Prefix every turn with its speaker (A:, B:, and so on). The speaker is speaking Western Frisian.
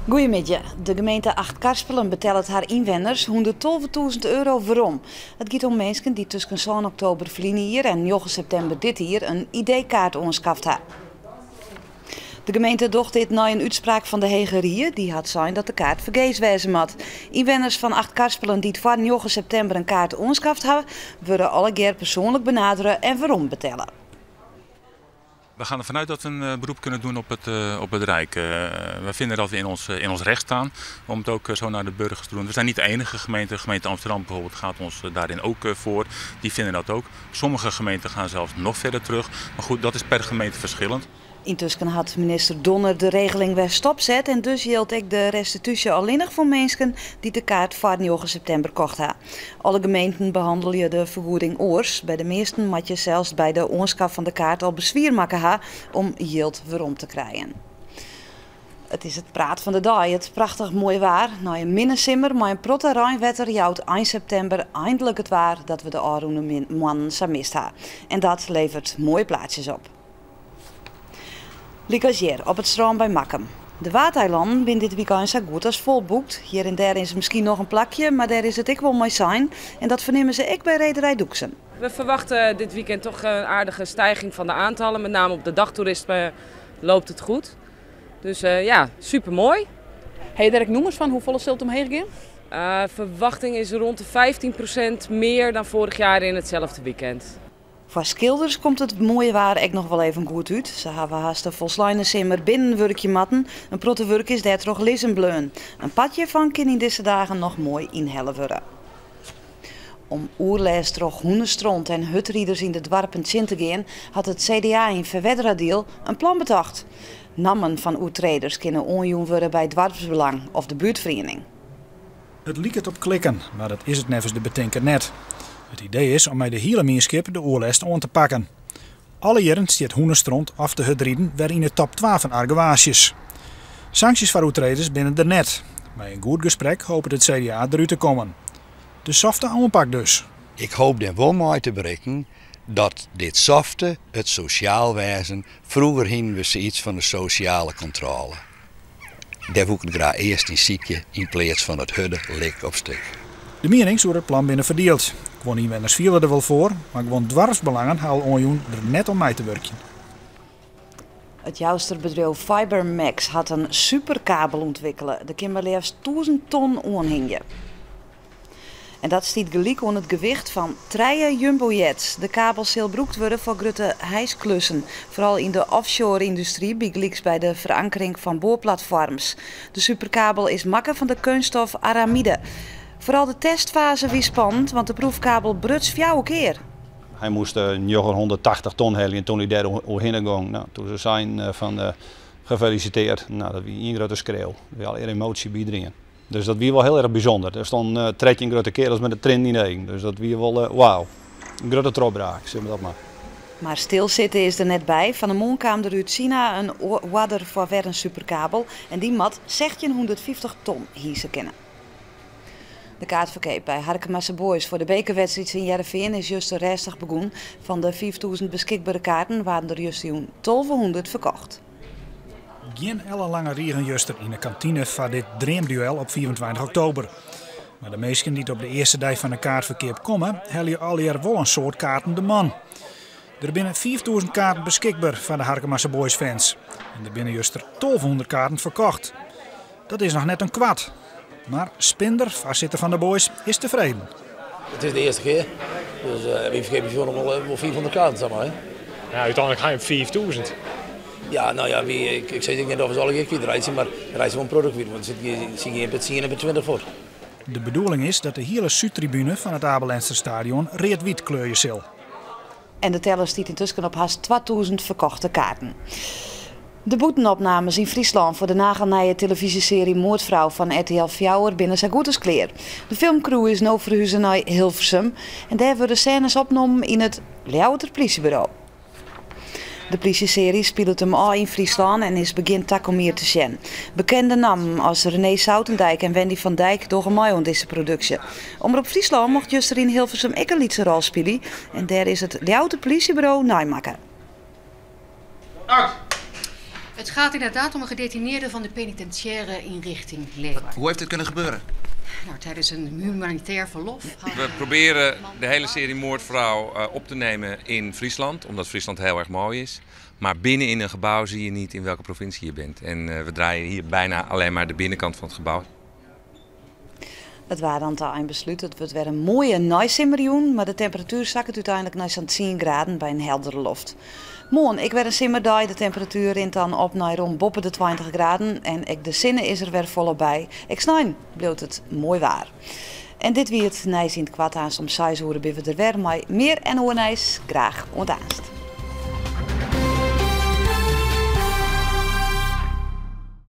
A: Goeiemiddei. De gemeente Achtkarspelen betellet har ynwenners hûnderttolvetûzen euro werom. It giet om minsken dy't tusken sân oktober ferline jier en njoggen septimber dit jier in ID-kaart oanskaft ha. De gemeente docht dit nei in útspraak fan de Hege Rie. Dy hat sein dat de kaart fergees wêze moat. Ynwenners fan Achtkarspelen dy't foar njoggen septimber in kaart oanskaft ha, wurde allegear persoanlik benadere en werom betelle.
B: We gaan ervan uit dat we een beroep kunnen doen op het Rijk. We vinden dat we in ons recht staan om het ook zo naar de burgers te doen. We zijn niet de enige gemeente. De gemeente Amsterdam bijvoorbeeld gaat ons daarin ook voor. Die vinden dat ook. Sommige gemeenten gaan zelfs nog verder terug. Maar goed, dat is per gemeente verschillend.
A: Yntusken hat minister Donner de regeling wer stopset en dus jildt ek de restitúsje allinnich foar minsken dy't de kaart foar njoggen septimber kocht ha. Alle gemeenten behannelje de fergoeding oars. By de measten moat je sels by de oanskaf fan de kaart al beswier makke ha om jild werom te krijen. It is it praat fan de dei, it prachtich moaie waar. Nei in minne simmer mei in protte reinwetter jout ein septimber eindlik it waar dat we de ôfrûne moannen sa mist ha. En dat leveret moaie plaatsjes op. Lykas hjir op it strân by Makkum. De Waadeilannen binne dit wykein sa goed as folboekt. Hjir en dêr is miskien noch in plakje, mar dêr is it ek wol mei sein. En dat fernimme se ek by Rederij Doeksen.
C: We verwachten dit weekend toch een aardige stijging van de aantallen. Met name op de dagtoerisme loopt het goed. Dus ja, supermooi.
D: Ha je dêr ek nûmers fan hoefolle sil it omheech gean?
C: Verwachting is rond de 15% meer dan vorig jaar in hetzelfde weekend.
A: Foar skilders komt it moaie waar ek noch wol even goed út. Se hawwe hast de folsleine simmer binnen wurkje moatten. In protte wurk is dêrtroch lizzen bleaun. In part hjirfan kin yn dizze dagen noch moai ynhelle wurde. Om oerlêst troch hûnestront en hurdriders yn de doarpen tsjin te gean, hat it CDA yn Ferwerderadiel in plan betocht. Nammen fan oertreders kinne oanjûn wurde by doarpsbelang of de buertferiening.
E: It liket op klikken, mar dat is it neffens de betinker net. It idee is om mei de hiele mienskip de oerlêst oan te pakken. Alle jierren stiet hûnestront of te hurd riden wer yn de top twa fan argewaasjes. Sanksjes foar oertreders binne der net. Mei in goed gesprek hopet it CDA derút te kommen. De softe oanpak dus.
F: Ik hoop dêr wol mei te berikken dat dit softe, it sosjaal wêzen, froeger hienen we sayts fan de sosjale kontrôle. Dêr woe ik it graach earst yn sykje yn pleats fan it hurde lik op stik.
E: De mienings oer it plan binne ferdield. Guon ynwenners fiele der wol foar, mar guon doarpsbelangen ha al oanjûn der net om mei te wurkjen.
A: It Jouster bedriuw FiberMax hat in superkabel ûntwikkele. Der kin mar leafst 1000 ton oanhingje. En dat stiet gelyk oan it gewicht fan trije jumbojets. De kabel sil brûkt wurde foar grutte hijsklussen, foaral yn de offshore-yndustry, bygelyks by de ferankering fan boarplatfoarms. De superkabel is makke fan de keunststof aramide. Foaral de testfaze wie spannend, want de proefkabel bruts fjouwer kear.
G: Hy moast 980 ton helje en toen hy dêr oerhinne gong, nou, toen se seinen fan gefeliciteerd, nou, dat wie ien grutte skreau. Der wie allegear emoasje by iderien. Dus dat wie wol hiel erch bysûnder. Der stonden 13 grutte kearels mei de triennen yn de eagen. Dus dat wie wol wauw. In grutte trochbraak, sis mar dat mar.
A: Mar stilsitte is der net by. Fan 'e moarn kaam der út Sina in oarder foar wer in superkabel en dy moat 1650 ton hise kinne. De kaartferkeap by Harkemase Boys foar de bekerwedstriid tsjin Hearrenfean is juster rêstich begûn. Fan de 5000 beskikbere kaarten waarden der justerjûn 1200 ferkocht.
E: Gjin ellenlange rigen juster yn de kantine foar dit dreamduel op 25 oktober. Mar de minsken dy't op de earste dei fan de kaartferkeap komme, helje allegear wol in soad kaarten de man. Der binne 5000 kaarten beskikber foar de Harkemase Boys fans. En der binne juster 1200 kaarten ferkocht. Dat is noch net in kwart. Mar Spinder, foarsitter fan de Boys, is tefreden.
H: It is de earste kear, dus wy ferkeapje noch wol 500 kaarten, sa mar.
I: Ja, úteinlik ha je 5000.
H: Ja, no ja, wy, ik sis ek net oft we se allegear kwyt reitsje, mar reitsje wol in protte kwyt, want der sit gjin per 10 en per 20 fuort.
E: De bedoeling is dat de hiele súdtribune fan it Abe Lenstra Stadion read-wyt kleurje sil.
A: En de teller stiet yntusken op hast 2000 ferkochte kaarten. De bûtenopnames yn Fryslân foar de nagelnije telefyzjesearje Moordvrouw fan RTL 4 binne sa goed as klear. De filmcrew is no ferhuze nei Hilversum en dêr wurde sênes opnommen yn it Ljouwerter plysjeburo. De plysjesearje spilet him ôf yn Fryslân en is begjin takom jier te sjen. Bekende nammen as René Zoutendijk en Wendy van Dijk dogge mei oan dizze produksje. Omrop Fryslân mocht juster yn Hilversum ek in lytse rol spylje en dêr is it Ljouwerter plysjeburo neimakke.
J: Het gaat inderdaad om een gedetineerde van de penitentiaire inrichting Leeuwarden.
K: Hoe heeft dit kunnen gebeuren?
J: Nou, tijdens een humanitair verlof.
L: We proberen de hele serie Moordvrouw op te nemen in Friesland, omdat Friesland heel erg mooi is. Maar binnen in een gebouw zie je niet in welke provincie je bent. En we draaien hier bijna alleen maar de binnenkant van het gebouw.
A: It waar dan ta ein beslút. It wurdt wer in moaie neisimmerjûn, mar de temperatuer sakket úteinlik nei sa'n 10 graden by in heldere loft. Moarn ek wer in simmerdei. De temperatuer rint dan op nei rom boppe de 20 graden en ek de sinne is der wer folop by. Ek snein bliuwt it moai waar. En dit wie it nijs yn it koart. Aanst om 6 oere binne we der wer mei mear en oar nijs. Graach oant aanst.